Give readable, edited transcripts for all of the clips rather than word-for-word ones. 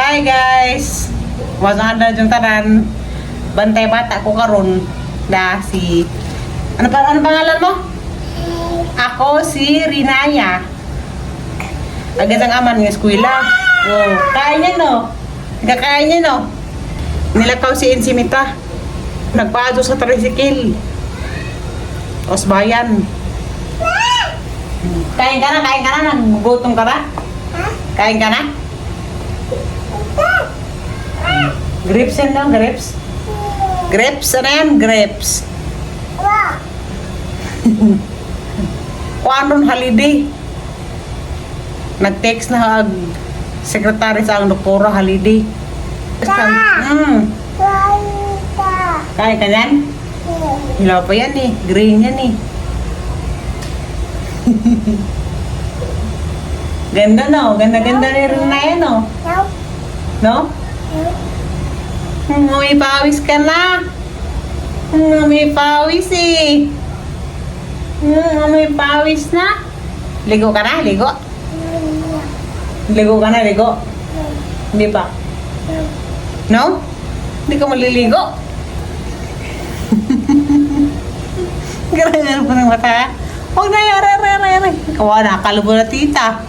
Hi guys! Wasang na yung tanan. Bantay bata ko karon na si, ano pa, ano pangalan mo? Ako si Rinaya. Agad ang aman ng eskwela. Oh, kaya niya no. Kaya niya no. Nilakaw si Insimita. Nagpaadyo sa tricycle. Os bayan. Kain ka na, kain ka na. Nagugutom ka na? Kain ka na? Grapes yan daw, grapes. Grapes, ano yan? Grapes. Kuan ron holiday. Nag-text na ag secretary sa ang doktora, holiday. Kain ka yan? Hilaw pa yan eh. Green yan eh. Ganda no? Ganda-ganda ni rin na yan no? No? May pawis ka na. May pawis eh. May pawis na. Ligo ka na? Ligo? Ligo ka na? Ligo? Hindi pa? No? Hindi ka maliligo? Grabe pa ng mata. Huwag na yan, aray, aray, aray, aray. Kawa na, kalubo na tita.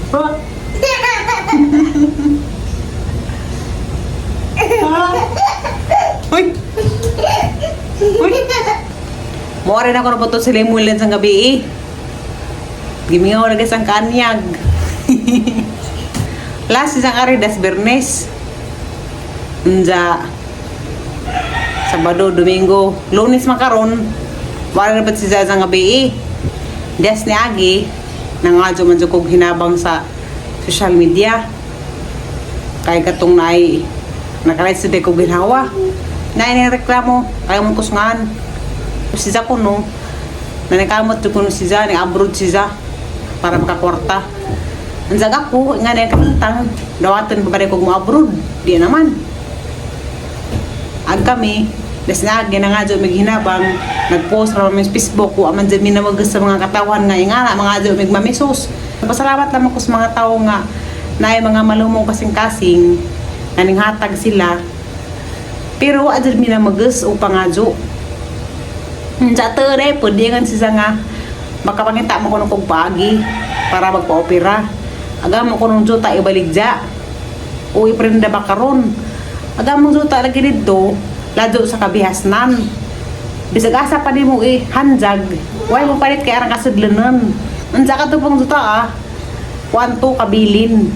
Oh. Uy! Uy! Mura na ko na po sila yung sa gabi eh. Gimingaw na ang kanyag. Last isang ari das Bernes. Unja. Sabado, Domingo, Lunes makaron. Wala na ba't si Zaza nga gabi eh. Des ni Agi, nangadyo man jud kog hinabang sa social media. Kay katong naay nakalit sa kog ginhawa. Naay ni reklamo, kay mong kusngan. Si Za kuno, nanikamot jud kuno si Za, ni abroad si Za para makakwarta. Ang zaga ko, nga na kantang, dawatan pa ba kog mo abroad? Di naman. Ag kami, das na na nga dyan hinabang, nag-post ra kami sa Facebook, wa man dyan minamag sa mga katawan nga ingana, mga dyan mig mamisos. Pasalamat naman ko sa mga tao nga naay mga malumong kasing-kasing, naninghatag sila. Pero wa dyan minamagas o pangadyo. Sa tere, pwede nga siya nga makapangita mo kuno kog paagi para magpa-opera. Aga mo kunong juta ibaligja. O iprenda ba karon? Aga mo juta lagi didto, ladyo sa kabihasnan. Bisag asa pa nimo eh hanjag. Way mo palit kay arang kasudlanon. Unsa ka to pong juta ah? Kwanto kabilin.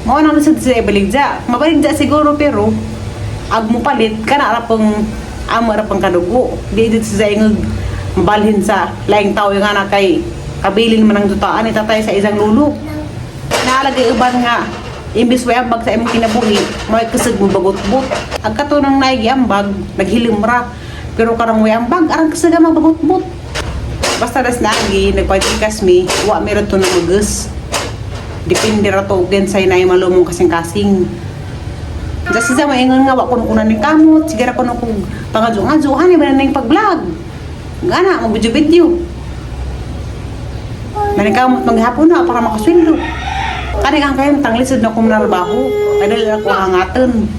Mao nang lisod sa ibaligja. Mabaligja siguro pero ag mo palit kana ra pong amo ra pang kadugo. Di dito sa ingog mabalhin sa laing tao yung anak kay kabilin man ang jutaan ni tatay sa isang lulo. Naalagay uban nga imbis way ambag sa imong kinabuhi, may kusog mo bagot-bot. Ag katunang naigi ambag, naghilim ra. Pero karang way ambag, arang kusog ang mabagot-bot. Basta das nagi, nagpagkikas mi, wa meron to na magus. Depende ra to og sa inay malumong kasing-kasing. Just sa maingon nga wa kuno kunan ning kamot, sige ra kuno kog pangadyo-ngadyo, hani ba na ning pag-vlog. Gana mo video-video. Nanikamot maghapon na para makasweldo. Kani kang kayo tanglisod na kong narbaho. Kaya dali ako hangaton.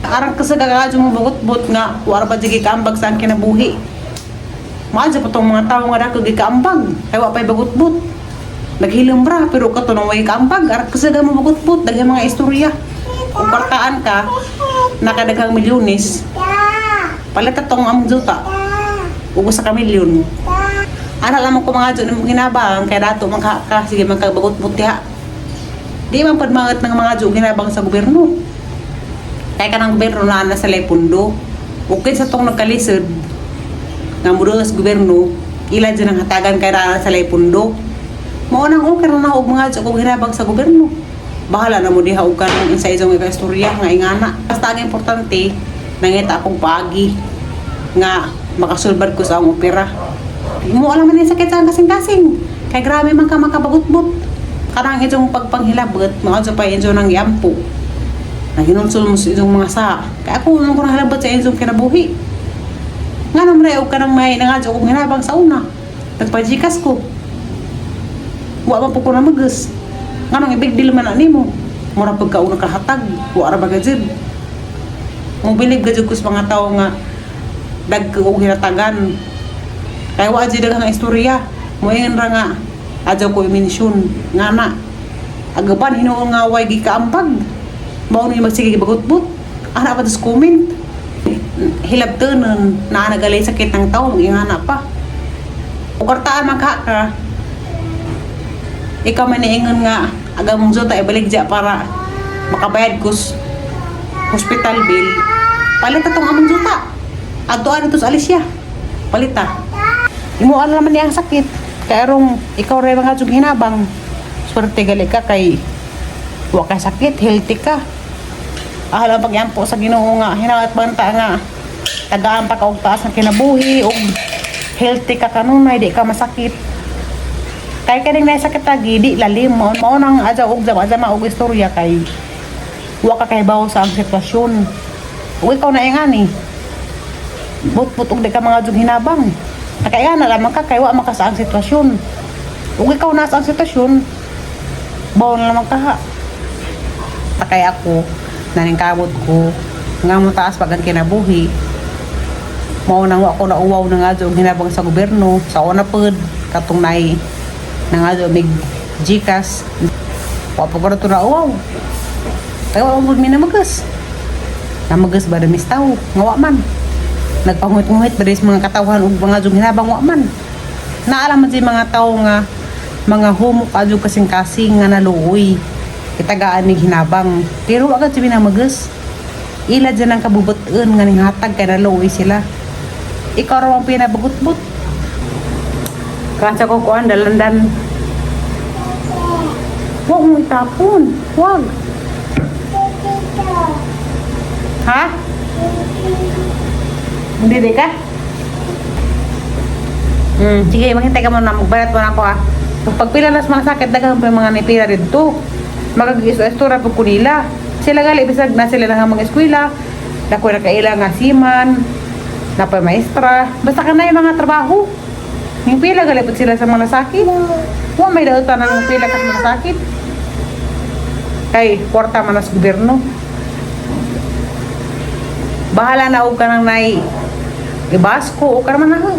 Arang kasagagadyo mo bagot-bot nga wara pa jigi kaambag sa ang kinabuhi. Maadyo pa tong mga tao nga dako gikaambag. Kay wa pa'y bagot-bot. Naghilom ra pero kato nang way kaambag. Arang kasaga mo bagot-bot daghang mga istorya. Kung kwartaan ka, nakadaghang milyones, palit atong among juta. Ug usa ka milyon. Ana lamang ko mga dyan ng ginabang, kaya dato magka ka, sige magkabagot-bot diha. Di man pud maot ng mga dyan ginabang sa gobyerno. Kaya ka ng gobyerno na sa pundo. Okay sa tong nagkalisod, nga mudo sa gobyerno, ila dyan ang hatagan kay na sa pundo. Mao nang okay ra na og mga dyan kung hinabang sa gobyerno. Bahala na mo diha og kanang sa isang istorya nga ingana. Basta ang importante, nangita akong paagi nga makasulbad ko sa akong opera. Mo alam man yung sakit sa kasing-kasing. Kay grabe man ka makabagot-bot. Kanang itong pagpanghilabot, mga pa injo nang yampo. Naghinulsol mo sa inyong mga sa. Kaya ako nung ko nahilabot sa inyong kinabuhi. Nga naman na ka nang may nangadyo kong hinabang sa una. Nagpa-Gcash ko. Wa man po ko namagas. Nganong i-big deal man na nimo? Mura pagkauna kahatag, wa ra ba gajud? Mo bilib gajud ko sa mga tawo nga dagko og hinatagan. Kay wa jud daghang istorya. Moingon ra nga adyaw ko i-mention nga na. Agapan hinuon nga way gikaambag. Mao ni magsige gibagutbot. Ana pa tas comment. Hilabtonon naa nagalay sakit ng tao ingana pa. O kartaan man ka ka. Ikaw man niingon nga aga mong zuta ibalik dya para makabayad kus hospital bill. Palit tong among zuta. Adtoan ito sa Alicia. Palita. Imo ano naman niyang sakit. Kaya rong ikaw rin mga jug hinabang. Swerte gali ka kay wa ka sakit, healthy ka. Ahala pagyampo sa Ginoo nga hinawat banta nga tagaan pa ka og taas ng kinabuhi og healthy ka kanunay, di ka masakit. Kay kaning naay sakit lagi di lalim mao mao nang adyaw og jama jama og istorya kay wa ka kahibaw sa ang sitwasyon. Ug ikaw na ingani. But-but og di ka mga jug hinabang. Nakaya na lamang ka kay wa maka sa ang sitwasyon. Ug ikaw na sa ang sitwasyon, bawo na lamang ka ha. Kaya ako, naningkamot ko, nga mo taas pag ang kinabuhi, mao nang wa ko na uwaw na nga og hinabang sa gobyerno, sa una pod, katong nay na nga mig Gcash, wa pa ko na to na uwaw. Kaya wa mo mi namagas. Namagas ba mis tao, nga wa man. Nagpanguhit-nguhit ba sa mga katawhan ug mga jug hinabang, wa man. Naalam man sa mga tao nga mga humok adyo kasing-kasing nga naluoy. Itagaan mig hinabang. Pero wa gad siya namagas. Ila dyan ang kabubuton nga ning hatag kay naluoy sila. Ikaw raw ang pinabagutbut. Kansa ko kuan dalandan. Huwag mo itapon. Huwag. Ha? Hindi di ka? Sige, maghintay ka muna. Magbayad muna ako ah. Pagpila nas mga sakit, daghan pa yung mga nipila dito. Magag-istura po ko nila. Sila gali, bisag na sila lang ang mga eskwela. Dako na kaila nga siman. Napay maestra. Basta ka na yung mga trabaho. Yung pila gali po sila sa mga sakit. Wa may dautan ng pila ka sa mga sakit. Kay kwarta man sa gobyerno. Bahala na og kanang nay ibasko o ka naman na.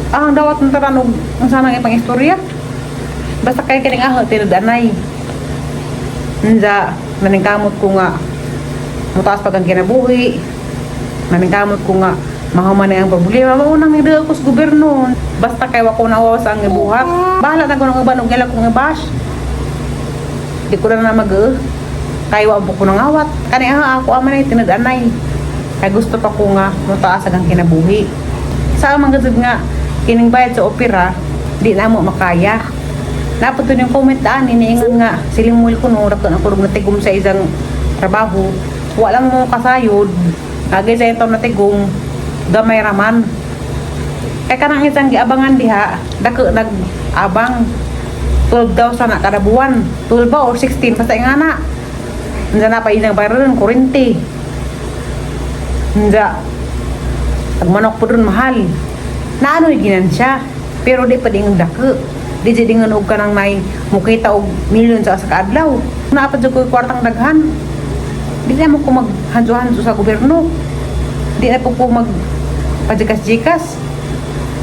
Ah, ang dawat ng tanan og ang sanang ipang istorya. Basta kay kining aho tinud-anay. Nja, naningkamot ko nga mutaas pag ang kinabuhi. Naningkamot ko nga mahuman ang problema. Mao nang nagdala ko sa gobyerno. Basta kay wa ko nawa sa ang gibuhat. Bahala na ko ng uban og ila kong i-bash. Di ko na na mag kay wa po ko nangawat. Kani ah, ako ama na tinud-anay. Kay gusto pa ko nga mutaas ang kinabuhi. Sa amang gazud nga kining bayad sa opera di na mo makaya. Napot yung comment daan iniingon nga siling ko no rakon ako natigom sa isang trabaho. Wala mo kasayod. Kagay sa itong natigom gamay raman. Kay kanang isang giabangan diha, dako nag-abang 12,000 na kada buwan. 12 ba or 16 basta ingana. Nda na pa isang bayaran kurente. Nda ang manok po dun mahal. Naano ginan siya. Pero di pa dingon dako. Di di dingon og kanang may mukita og milyon sa kaadlaw. Naa pa jud ko'y kwartang daghan. Di na mo ko maghanso-hanso sa gobyerno. Di na po ko mag pajikas-jikas.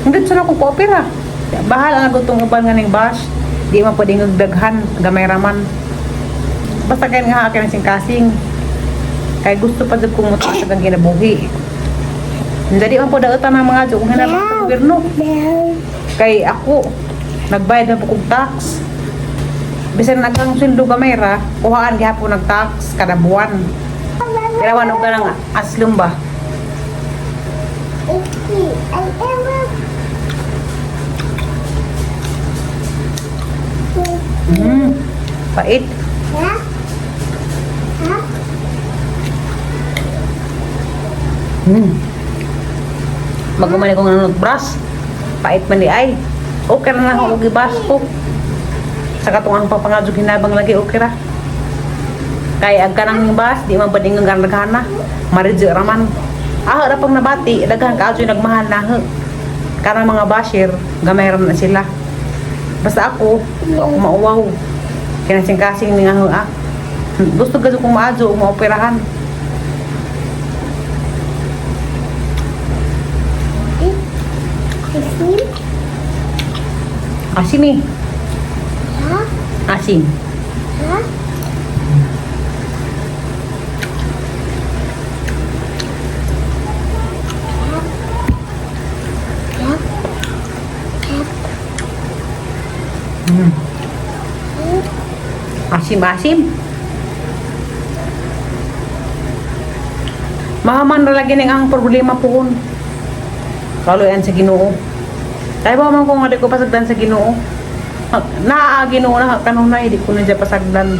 Hindi sa ako koopera. Bahala na gutong uban nga ning bash. Di man pwedeng daghan, gamay raman. Basta kay nga akin ang singkasing. Kay gusto pa jud kong mutaas ang kinabuhi. Hindi man po dautan ng mga jud kung hinabang sa gobyerno. Kay ako, nagbayad na po kong tax. Bisan nagang sweldo gamay ra, kuhaan gihapon nag tax kada buwan. Kailangan og kanang aslum ba? Pait. Magumani ko nga nag-brush. Pait man di ay. Okay na lang ako gibas ko. Sa katong ang papangadyo hinabang lagi okay ra. Kay ang kanang bas, di man pwedeng ang ganaghana. Maridyo raman. Ah, ra pang nabati, daghan kaadyo nagmahal na. Kanang mga basher, Gamay ra na sila. Basta ako, ako mauwaw. Kinasing-kasing ni nga ah. Gusto gado kong maadyo, maoperahan. Asin. Asim eh. Ha? Asim. Ha? Asim, asim. Mahaman ra lagi ning ang problema puhon. Kaluyan sa Ginoo. Kaya ba man ko nga di ko pasagdan sa Ginoo. Naa Ginoo na kanunay di ko na dya pasagdan.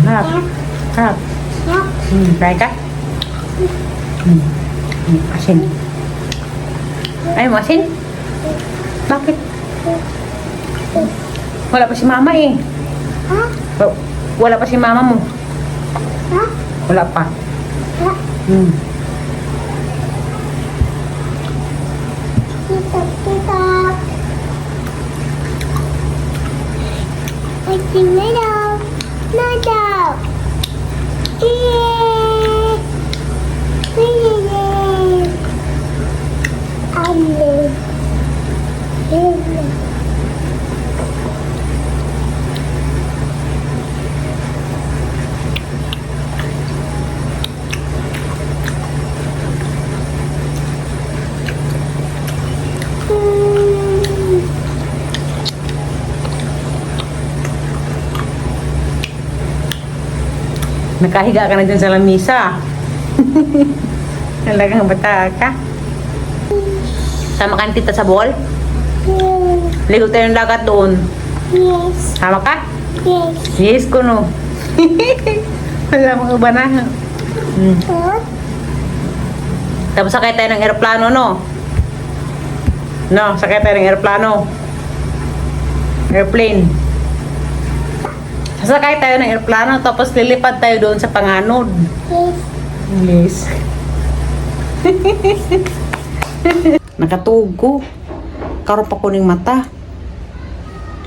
Harap. Harap. Kaya ka? Asin. Ay, mo asin? Bakit? Wala pa si mama eh. Ha? Wala pa si mama mo. Ha? Wala pa. Ha? Kita, kita. Asin na daw. Na daw. Yeah. Yeah. Ano? Yeah. Nakahiga ka na dyan sa lamisa. Talagang bata ka. Sama ka ni tita sa ball? Yes. Ligo tayo ng dagat doon. Yes. Sama ka? Yes. Yes ko no. Wala mong iba na. Huh? Tapos sakay tayo ng eroplano, no? No, sakay tayo ng eroplano. Airplane. Sasakay tayo ng eroplano tapos lilipad tayo doon sa panganod. Yes. Yes. Nakatugo. Karon pa ko ning mata.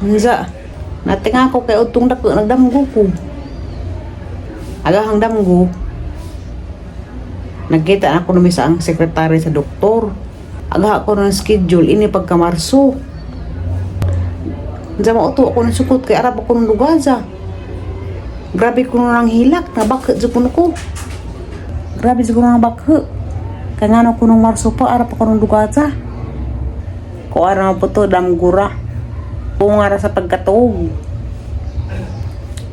Unsa? Natinga ko kay utong dako nagdamgo ko. Agahang damgo. Nagkita na ko numi sa ang sekretary sa doktor. Agaha ko ng schedule ini pagka Marso. Unsa mo uto ako ng sukot kay arab ako ng lugaza. Grabe ko nang hilak, nabakit jud kuno ko. Grabe siguro nga bakho. Kaya nga ko nung Marso pa, arap ako nung dugata. Ko ara po to, damgura. Bungara sa pagkatuog.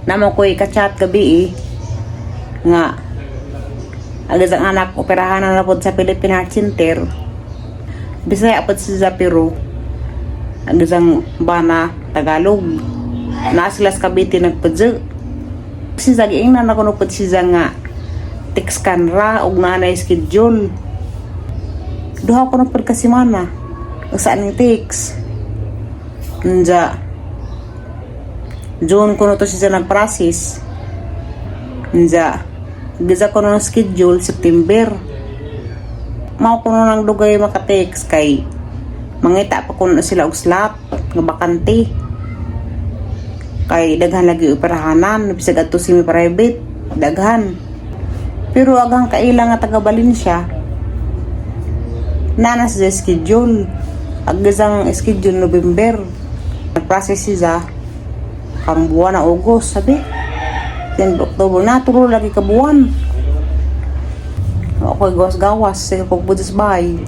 Namo ko ikachat gabi eh. Nga, agad ang anak, operahan na po sa Philippine Heart Center. Bisaya po si Zapiro. Agad ang bana, Tagalog. Naa sila sa Cavite nagpadyo. Si Zagi, ingnan ako nung si nga text kan ra og nanay schedule. Duha ko ng pagkasimana. Saan yung text? Nja. June ko na to siya nag-process. Nja. Giza ko na ng schedule September. Mao ko na ng dugay maka-text kay mangita pa ko na sila og slot nga bakante. Kay daghan lagi operahanan bisag adto semi private daghan. Pero agang kaila nga taga Valencia, nana sa schedule. Agasang schedule November. Nag-process siya karong buwan na August, sabi. Then October na, tulo lagi ka buwan. Ako gawas-gawas, sige ko sa bahay.